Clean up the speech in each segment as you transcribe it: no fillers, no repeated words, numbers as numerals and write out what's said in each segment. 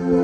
Zanlai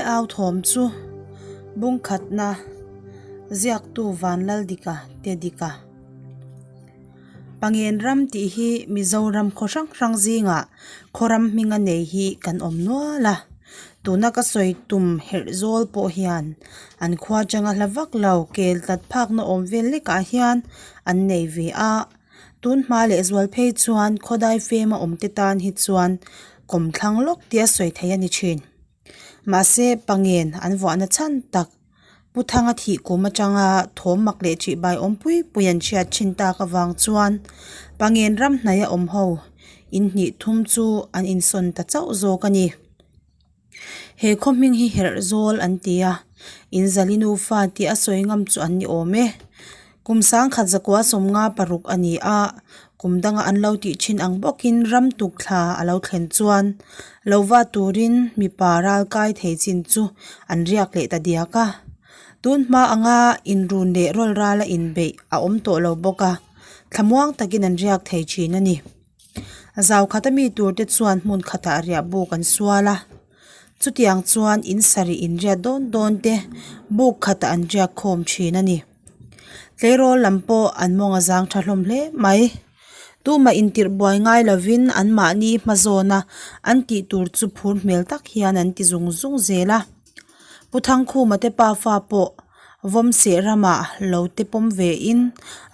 au thawm chu bungkhatna ziaktu Vanlaldika te dika. Pangen ram tih hi Mizoram khaw hrang hrang zingah khaw ram hminga nei hi kan awm nual a, tuna ka sawi tum herh zawl pawh hian an khua atanga hla vak lo kel tlat phakna awm vel lekah hian an nei ve a, tun hma leh zual phei chuan khawdai fema awm te tan hi chuan kawmthlang lawk tia sawi theih a ni thin. Mahse pangen an vuahna chhan tak. Pu Thanga thih kum atanga thawm mak leh ṭih bai awm pui pui an hriat thin tak avang chuan Pangen ram hnaia awm ho in hnih thum chu an insawn ta chauh zawk a ni. He khaw hming hi herh zawl an ti a, in zali nufa tih a sawi ngam chu an ni awm e. Kum sangkhat zakua sawmnga paruk a ni a, kum danga an lo tih thin ang bawkin ram tuk thla a lo thlen chuan lo va turin mipa ral kai thei chin chu an riak leh ta diak a. Tun hma anga inrun leh rawl rala inbeih a awm tawh lo bawk a, thlamuang takin an riak thei thin a ni. Zau khata mi tur te chuan hmun khatah riah buk an sual a. Chutiang chuan in sarih in riat dawn dawn te buk khatah an riak khawm thin a ni. Tleirawl lam pawh an mawng a zang tha hlawm hle mai. Tumah intirh buai ngai lovin an mahni hma zawn a an tih tur chu phur hmel tak hian an ti zung zung zel a. Pu Thangkhuma te pafa pawh vawmseh ramah lo te pawm ve in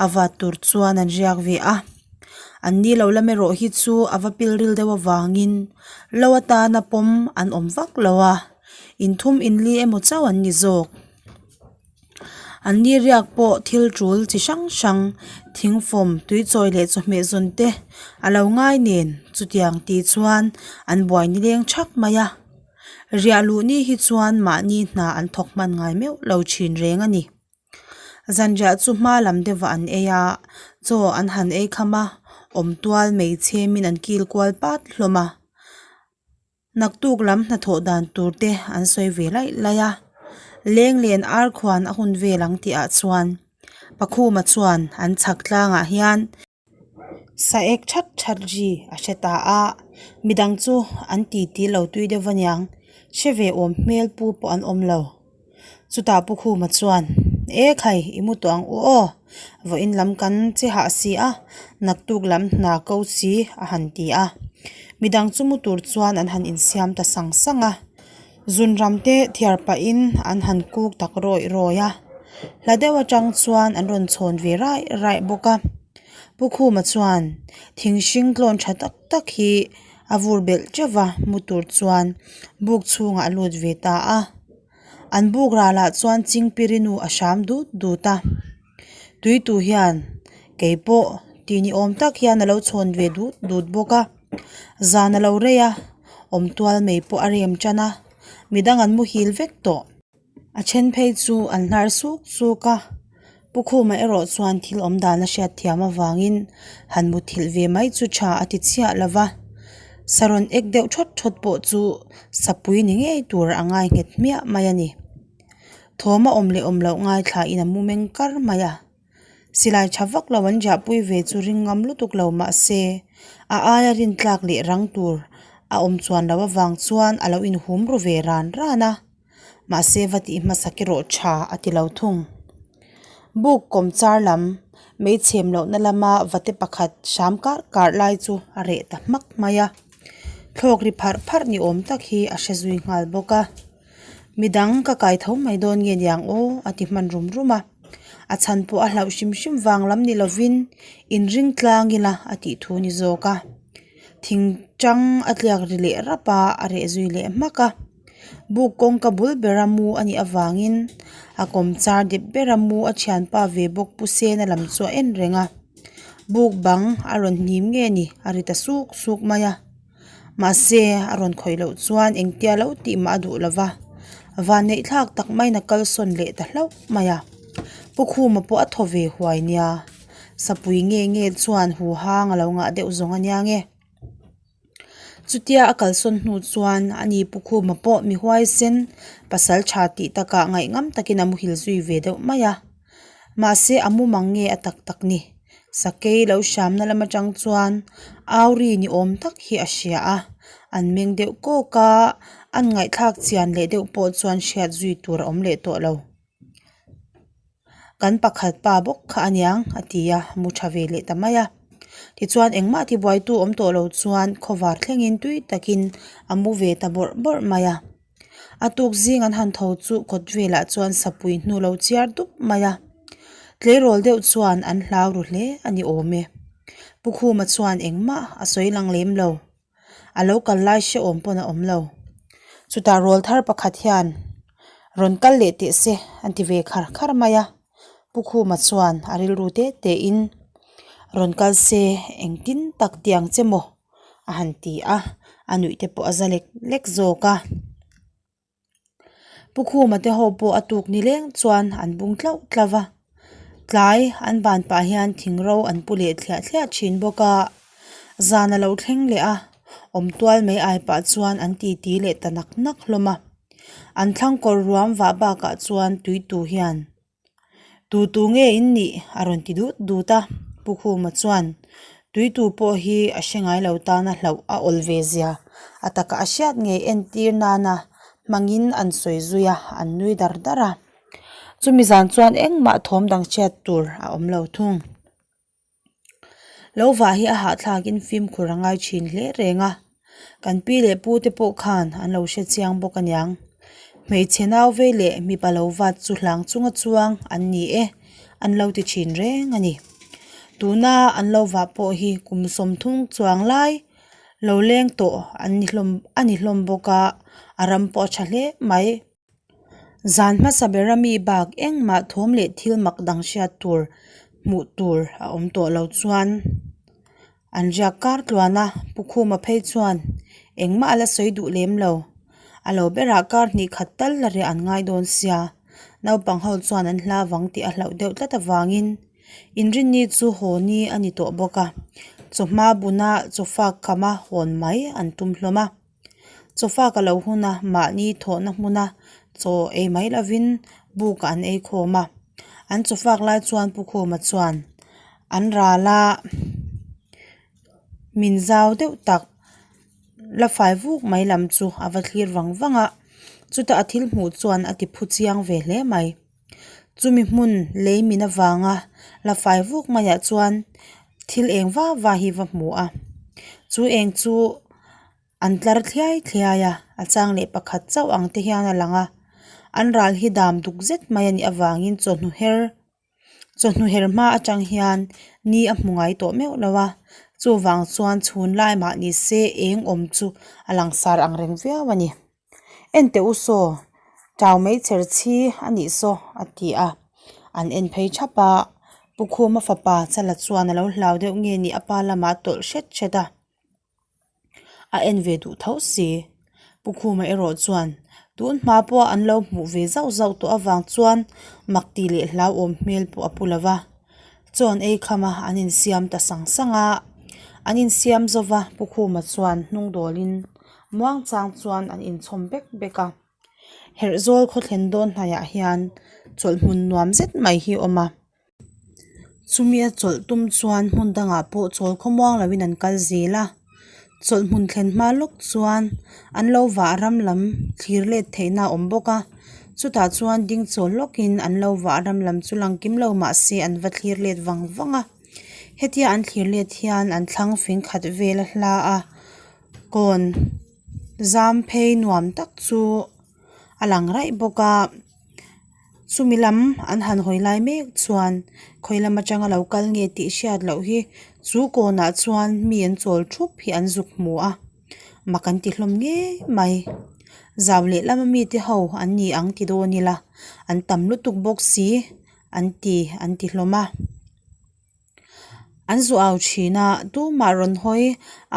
a vat tur chuan an riak ve a. An ni lo lam erawh hi chu a va pilril deuh avangin lo atana pawm an awm vak lo a, inthum inli emaw chauh an ni zawk. An ni riak pawh thil tul chi hrang hrang thingfawm tuichawi leh chawhmeh zawn te a lo ngai nen chutiang tih chuan an buai ni leng thak mai a riah luh ni hi chuan mahni hna an thawk hman ngai meuh lo thin reng a ni zanriah chu hma lam deuhah an ei a chaw an han ei kham a awm tual hmeichhe min an kil kual pat hlawm a. Naktuk lam hnathawh dan tur te an sawi ve laih laih a, leng len ar khuan a hun vel ang tih ah chuan Pakhuma chuan an chhak tlangah hian sa ek that that ri a hre ta a, midang chu an ti ti lo tui deuh aniang hre ve awm hmel pu pawh an awm lo. Chutah Pu Khuma chuan, E khai, i mu tawh ang u aw, vawiin lam kan che hah si a, naktuk lam hna ko si a han ti a. Midang chu mu tur chuan an han insiam ta sang sang a, zun ram te thiar pahin an han kuk tak rawih rawih a. Hla deuh atang chuan an rawn chhawn ve raih raih bawk a. Pu Khuma chuan thing hring tlawn tha tak tak hi a vur belh teuh va, mu tur chuan buk chhungah a lut ve ta a. An buk ralah chuan chingpirinu a hram dut dut a, tuitu hian kei pawh tih ni awm tak hian a lo chhawn ve dut dut bawk a, zan a lo rei a, awm tual mai pawh a rem tan a, midang an muhil vek tawh. A then phei chu an hnar suk suk a, Pu Khuma erawh chuan thil awm dan a hriat thiam avangin han muthilh ve mai chu tha a ti chhiah lo va, sarawn ek deuh thawt thawt pawh chu sapui ni ngei tur a ngai nghet hmiah mai a ni. Thawm a awm leh awm loh ngaithlain a mu meng kar mai a, silai tha vak lo an riahpui ve chu ring ngam lutuk lo mah se a aia rintlak leh rang tur a awm chuan loh avang chuan a lo inhum ru ve ran ran a. Mahse va tih hmasak erawh tha a ti lo thung. Buk kawm char lam mei chhem lohna lama vate pakhat hram karh karh lai chu a reh ta hmak mai a. Thlawk ri pharh pharh ni awm tak hi a hre zui nghal bawk a. Midang ka kai tho mai dawn nge niang aw a ti hman rum rum a. A chhan pawh a hlauh hrim hrim vang lam ni lovin inring tlang ila a tih thu ni zawk a. Thing tang a tliak ri leh rap a, a reh zui leh hmak a. Buk kawngka bul bera mu a nih avangin a kawm char dep bera mu a thianpa ve bawk pu sena lam chu a en reng a buk bang a rawn hnim nge ni a ri ta suk suk mai a mahse a rawn khawih loh chuan engtia lo tih mah a duh lo va vanneih thlak tak maiin a kalsawn leh ta hlauh mai a pu khuma pawh a thaw ve huai nia sapui nge nge chuan huhang a lo ngah deuh zawng a nia nge. Chutia a kalsawn hnu chuan ani Pu Khuma pawh mi huaisen pasal tha tih takah ngaihngam takin a muhil zui ve deuh mai a. Mahse a mumang nge a tak tak ni? Sakei lo hramna lam atang chuan au ri ni awm tak hi a hria a, an meng deuh kawk a, an ngaihthlak chian leh deuh pawh chuan hriat zui tur a awm leh tawh lo. Kan pakhat pa bawk kha aniang a ti a, mu tha ve leh ta mai a. Tichuan engmah tibuaitu awm tawh lo chuan khawvar thlengin tui takin a mu ve ta bawrh bawrh mai a. A tuk zing an han tho chu kawt velah chuan sapui hnu lo chiar dup mai a. Tleirawl deuh chuan an hlau ru hle a ni awm e. Pu Khuma chuan engmah a sawi lang lem lo. A lo kal lai hrehawm pawn a awm lo. Chutah rawl thar pakhat hian rawn kal leh teh se an ti ve khar khar mai a. Pu Khuma chuan a rilru te te in rawn kal se engtin tak tiang che maw a han ti a, a nuih te pawh a za lek lek zawk a. Pu Khuma te ho pawh a tuk ni leng chuan an bung tlauh tlauh va, tlai an ban pah hian thing ro an pu leh thliah thliah thin bawk a, zan a lo thleng leh a, awm tual mai ai pah chuan an ti ti leh ta nak nak hlawm a, an thlang kawr ruam vah bakah chuan tui tu hian. Tu tu nge in nih? a rawn ti dut dut a, Pu Khuma chuan tui tu pawh hi a hre ngai lo tana hlauh a awl ve zia a taka a hriat ngei entir nana hmangin an sawi zui a, an nui dar dar a. Chumi zan chuan engmah thawm dang hriat tur a awm lo thung. Lo vah hi a hahthlakin fimkhur a ngai thin hle reng a, kan pi leh pu te pawh khan an lo hre chiang bawk aniang. Hmeichhe nau vei leh mipa lo vat chu hlang chunga chuang an ni e, an lo ti thin reng a ni. Tuna an lo vah pawh hi kum 30 chuang lai lo leng tawh an ni hlawm a ni hlawm bawk a, a ram pawh a tha hle mai. Zan hmasa bera mi bak engmah thawm leh thil mak dang hriat tur hmuh tur a awm tawh lo chuan an riak kar tluan a, Pu Khuma phei chuan engmah a la sawi duh lem lo. A lo berah kar hnih khat tal la riah an ngai dawn sia, naupang ho chuan an hla vang tih a hlauh deuh tlat avangin inrinni chu haw ni a ni tawh bawk a, chawhma buna chawfak khama hawn mai an tum hlawm a. Chawfa ka lo hun a, mahni thawhna hmuna chaw ei mai lovin buk ah an ei khawm a. An chawfak lai chuan Pu Khuma chuan an ral a, min zau deuh tak la fai vuk mai lam chu a va thlir vang vang a, chutah a thil hmuh chuan a ti phu chiang ve hle mai. Chumi hmun lei min avanga la fai vuk maiah chuan thil eng va va hi va hmu a, chu eng chu an tlar thliai thliai a, a chang leh pakhat chauh ang te hian a lang a, an ral hi dam duk zet mai a nih avangin chawhnu her chawhnu her hma atang hian ni a hmu ngai tawh meuh lo a, chuvang chuan chhun lai mah ni se eng awm chu a langsar ang reng viau a ni. Enteh u saw, tau mai chher chhi a nih saw a ti a, an en phei thap a, Pu Khuma fapa Chala chuan a lo hlau deuh nge ni a pa lamah a tawlh hret hret a, a en ve duh tho si. Pu Khuma erawh chuan tun hma pawh an lo hmuh ve zauh zauh tawh avang chuan mak tih leh hlauhawm hmel pawh a pu lo va, chaw an ei kham a an insiam ta sang sang a, an insiam zova Pu Khuma chuan hnung dawlin Muangchang chuan an inchhawm bek bek a, Herhzawl khawthlen dawn hnaiah hian chawlhhmun nuam zet mai hi a awm a, chumi a chawlh tum chuan hmun dangah pawh chawl khawmuang loin an kal zel a, chawlhhmun thlen hma lawk chuan an lo vah ram lam thlir let theihna a awm bawk a, chutah chuan ding chawl lawkin an lo vah ram lam chu lang kim lo mahse an va thlir let vang vang a, hetia an thlir let hian an thlang fing khat vel a hla a. Kawn zam phei nuam tak chu a lang raih bawk a chumi lam an han hawi lai mek chuan khawi lam atanga lo kal nge tih hriat loh hi chu kawnah chuan mi an chawl thup hi an zuk hmu a mak an ti hlawm ngei mai zau leh lama mite ho an ni ang ti dawn ila an tam lutuk bawk si an ti an ti hlawm a. An zu au thin a, tumah rawn hawi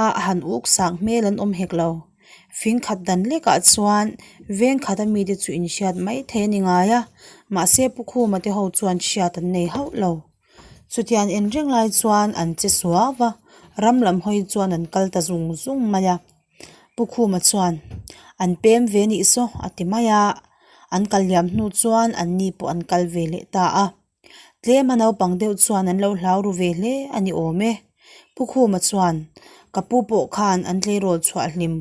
a han uk sak hmel an awm hek lo. Fing khat dan lekah chuan veng khat a mite chu inhriat mai thei a ni ngai a, mahse Pu Khuma te ho chuan hriat an nei hauh lo. Chutia an en reng lai chuan an che suau va, ram lam hawi chuan an kal ta zung zung mai a. Pu Khuma chuan, An pem ve nih saw a ti mai a. An kal liam hnu chuan an ni pawh an kal ve leh ta a. Tlema naupang deuh chuan an lo hlau ru ve hle a ni awm e. Pu Khuma chuan, Ka pu pawh khan an tleirawl chhuah hlim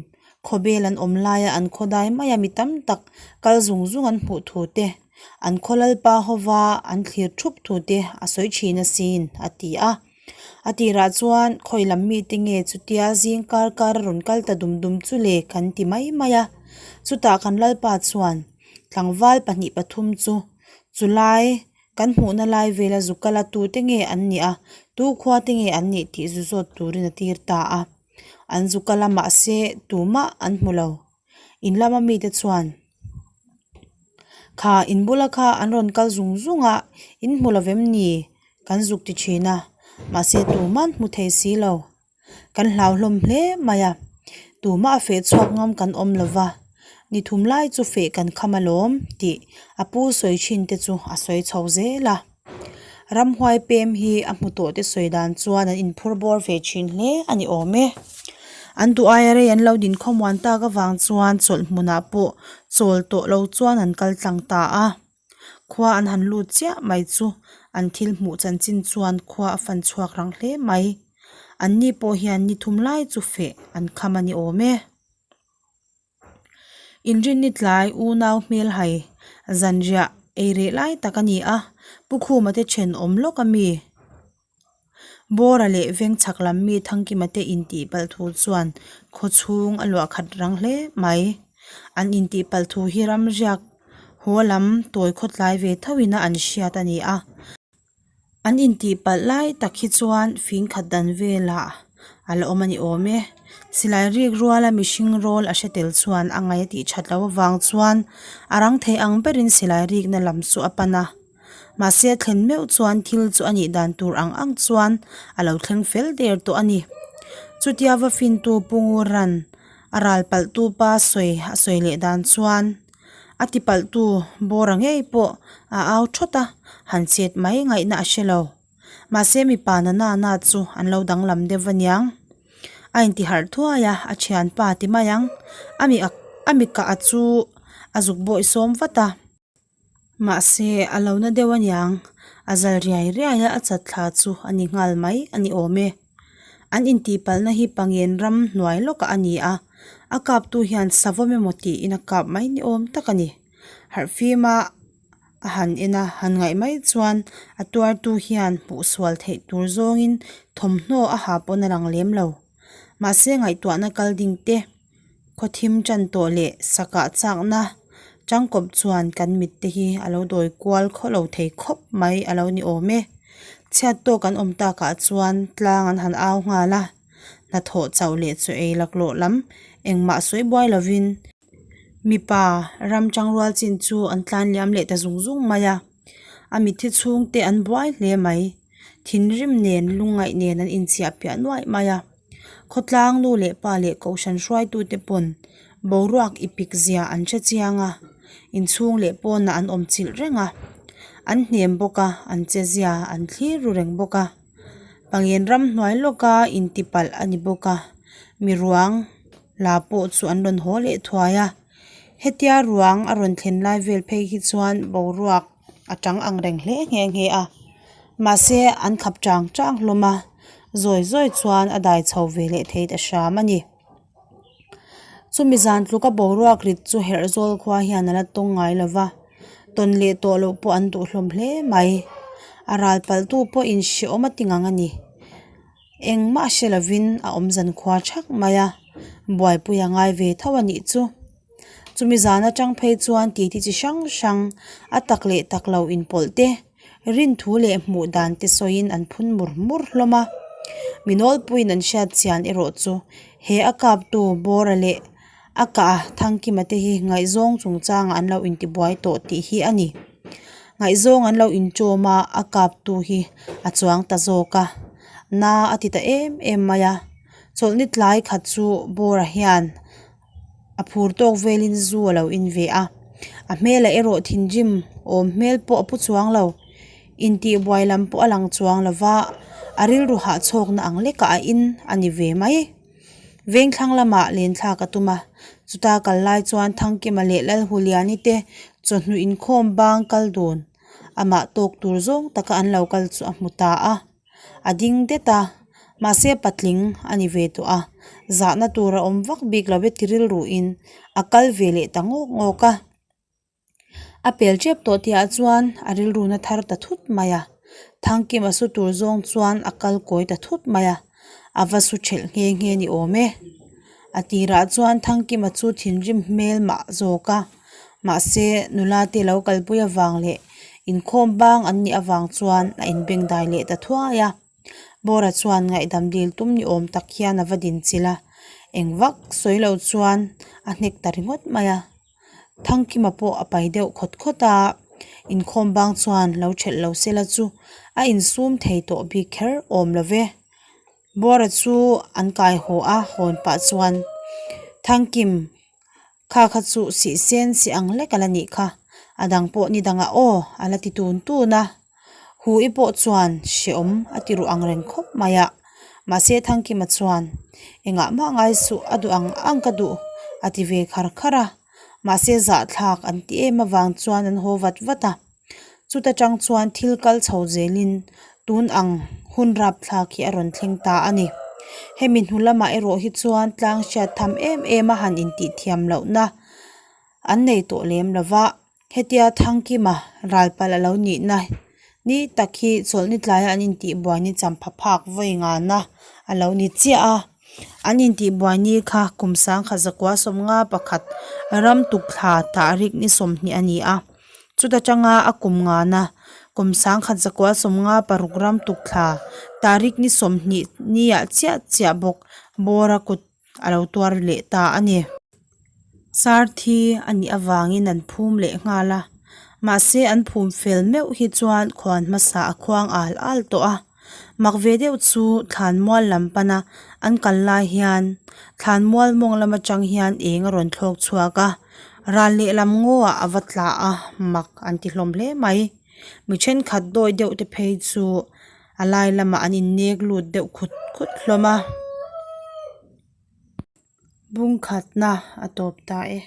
khawbel an awm laia an khawdai maia mi tam tak kal zung zung an hmuh thu te, an khaw lalpa hova an thlir thup thu te a sawi thin asin, a ti a. A tirah chuan khawi lam mite nge chutia zing kar kar a rawn kal ta dum dum chu le kan ti mai mai a. Chutah kan lalpa chuan tlangval pahnih pathum chu chulai kan hmuhna lai vela zu kala tute nge an nih a, tu khua te nge an nih tih zu zawt turin a tir ta a. An zu kal a mahse tumah an hmu lo. In lama mite chuan Kha in bula kha an rawn kal zung zung a, in hmu lo vem ni? Kan zuk ti thin a, mahse tuman hmu thei si lo. Kan hlau hlawm hle mai a, tumah a feh chhuak ngam kan awm lo va, ni thum lai chu feh kan kham alawm tih a pu sawi thin te chu a sawi chho zel a. Ramhuai pem hi a hmu tawh te sawi dan chuan an inphur bawr ve thin hle a ni awm e. An duh aia rei an lo din khawmuan tak avang chuan chawlh hmunah pawh chawl tawh lo chuan an kal tlang ta a. Khua an han lut chiah mai chu an thil hmuh chanchin chuan khua a fan chhuak rang hle mai. An ni pawh hian ni thum lai chu feh an kham a ni awm e. Inrinni tlai unau hmelhai zanriah ei reh lai tak a ni a, Pu Khuma te thenawm lawk a mi? Bawra leh veng chhak lam mi Thangkima te intih palh thu chuan khaw chhung a luah khat rang hle mai. An intih palh thu hi ramriak haw lam tawi khawtlai ve tho ina an hriat a ni a. An intih palh lai tak hi chuan fing khat dan velah a la awm a ni awm e. Silai rik ruala mihring rawl a hre tel chuan a ngaih a tih that loh avang chuan a rang thei ang berin silai rikna lam chu a pan a. Mahse a thlen meuh chuan thil chu a nih dan tur ang ang chuan a lo thleng fel der tawh a ni. Chutia va fintu Pu Ngura'n a ral palhtu pa sawi a sawi leh dan chuan a ti palhtu bawra ngei pawh a au thawt a, han chet mai ngaihna a hre lo. Mahse mipa na na na chu an lo danglam deuh aniang. A intiharh thuai a, a thianpa ti mai ang. A mi a mi kah a chu a zuk bawih sawm vat a. Mahse, a lo na deuh aniang, a zal riai riai a, a chat thla chu a ni nghal mai a ni awm e. An intihpalhna hi Pangen ram hnuai lawkah a ni a, a kaptu hian savawm emaw tiin a kap mai ni awm tak a ni. Harhfima a han en a, han ngaih mai chuan a tuartu hian hmuhsual theih tur zawngin thawmhnaw a ha pawn a lang lem lo. Mahse, ngaihtuahna kal ding te. Khawthim tan tawh leh sakah chakna tangkawp chuan kan mit te hi a lo dawi kual khaw lo thei khawp mai a lo ni awm e. Chhiat tawk an awm takah chuan tlang an han au nghal a, hnathawh chauh leh chaw ei laklawh lam engmah sawi buai lovin mipa ram tangrual chin chu an tlan liam leh ta zung zung mai a, a mitthi chhungte an buai hle mai. Thinrim nen lungngaih nen an inchiah piah nuaih mai a. Khawtlang nu leh pa leh kohhran hruaitute pawn boruak i pik zia an hre chiang a, inchhung leh pawnah an awm chilh reng a, an hnem bawk a, an che zia an thlir ru reng bawk a. Pangen ramhnuai lawka intipalh a ni bawk a, mi ruang la pawh chu an rawn haw leh thuai a, hetia ruang a rawn thlen lai vel phei hi chuan boruak a tang ang reng hle nghe nghe a mahse an khap chang chang hlawm a zawi zawi chuan a dai chho ve leh thei ta hram a ni chumi zan tluka boruak rit chu herh zawl khua hian a la tawng ngai lo va tawn leh tawh loh pawh an duh hlawm hle mai a ral palh tu pawh in hrehawm a ti ngang a ni engmah hre lovin a awm zan khua thak mai a buaipui a ngai ve tho a nih chu. Chumi zan atang phei chuan titi chi hrang hrang a tak leh tak lo inpawlh te, rinthu leh hmuh dan te sawiin an phun mur mur hlawm a. Mi nawlpuiin an hriat chian erawh chu he a kaptu Bawra leh a kah Thangkima te hi ngaihzawng chungchangah an lo intibuai tawh tih hi a ni. Ngaihzawng an lo inṭawm a, a kaptu hi a chuang ta zawk a, na a ti ta em em mai a. Chawlhni tlai khat chu Bawra hian. A phur tawk velin zu a lo in ve a, a hmelah erawh thinrim awm hmel pawh a pu chuang lo. Intihbuai lam pawh a lang chuang lo va, a rilru hahchhawkna ang lekah a in a ni ve mai. Vengthlang lamah len thlak a tum a, chuta kal lai chuan Thangkima leh Lalhuliani te chawhnu inkhawm bang kal dun amah tawk tur zawng taka an lo kal chu a hmu ta a. A ding det a, mahse patling a ni ve tawh a, zahna tur a awm vak bik lo e ti rilruin a kal ve leh ta ngawk ngawk a. A pel tep tawh tihah chuan a rilru na thar ta thut mai a, Thangkima su tur zawng chuan a kal kawi ta thut mai a, a va su thelh nghe nghe ni awm e. A tirah chuan Thangkima chu thinrim hmel mah zawk a, mahse nula te lo kalpui avang leh inkhawm bang an nih avang chuan a inbengdai leh ta thuai a. Bawra chuan ngaihdam dil tum ni awm tak hian a va dinchilh a, eng vak sawi lo chuan a hnek ta ringawt mai a. Thangkima pawh a pai deuh khawt khawt a, inkhawm bang chuan lo thelh lo sela chu a insum thei tawh bik kher awm lo ve. Bawra chu an kai haw a, hawn pah chuan Thangkim kha kha chu sih sen si ang lek a la nih kha, a dang pawh ni dangah aw a la ti tun tun a. Hu-i pawh chuan hrehawm a ti ruh ang reng khawp mai a, mahse Thangkima chuan engah mah ngai suh a duh ang ang ka duh a ti ve khar khar a, mahse zahthlak an ti em avang chuan an haw vat vat a. Chuta tang chuan thil kal chho zelin tun ang hun rapthlak hi a rawn thleng ta a ni. Hemi hnu lamah erawh hi chuan tlang hriat tham em em a han intih thiam lohna an nei tawh lem lo va. Hetia Thangkima ral palh a lo nihna ni tak hi chawlhni tlaia an intihbuai ni champha phak vawi ngana a lo ni chiah a. An intihbuai ni kha kum sangkhat zakua sawmnga pakhat ram tukthla tahrik ni 20 a ni a. Chuta tanga a kum ngana kum sangkhat zakua sawmnga paruk ram tukthla tahrik ni 20 niah chiah chiah bawk bawra kut a lo tuar leh ta a ni. Sar thi a nih avangin an phum leh nghal a, mahse an phum fel meuh hi chuan khuan hmasa a khuang al al tawh a. Mak ve deuh chu thlanmual lam pana an kal lai hian thlanmual mawng lam atang hian eng a rawn thlawk chhuak a, ral lehlam ngaw ah a va tla a, mak an ti hlawm hle mai. Mi thenkhat dawi deuh te phei chu a lai lamah an innek lut deuh khut khut hlawm a. Bungkhatna a tawp ta e.